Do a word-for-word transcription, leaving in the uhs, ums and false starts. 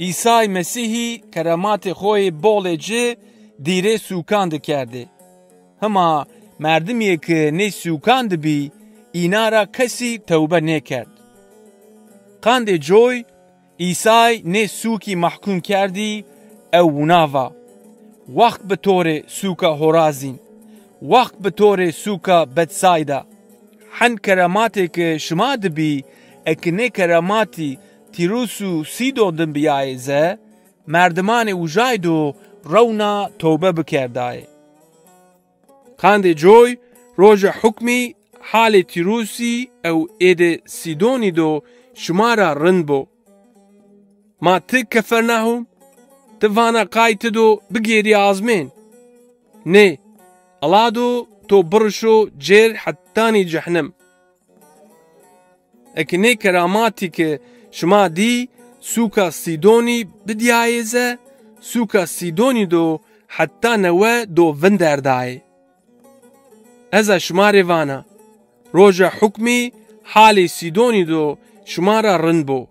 Îsay Mesîhî keramatê xo yê bolê ci dîrê sûkan di kerdê. Hima merdimîyê ke nê sûkan di bî, înan ra kesî tewbe nêkerd. Qandê coy, Îsay nê sûkî mehkûm kerdî ew wina va: Wext bi to rê sûka Horazîn! Wext bi to rê sûka Betsayda! Hend keramatê ke şima di bî, eke nê keramatî Tîrus û Sîdon di bîyayê ze, merdimanê ujay do rewna tewbe bikerdayê. Qandê coy, roja hukmî halê Tîrusî ew êdê Sîdonî do şima ra rind bo. Ma ti Kefernahum, ti vana qay ti do bigêrî azmên? Nê, ela do to birişo cêr hetanî cehnim. Eke nê keramatî ke şima dî sûka Sîdonî bidîyayê ze, sûka Sîdonî do heta newe do vinderdayê. Ez a şima rê vana, roja hukmî halê Sîdonî do şima ra rind bo.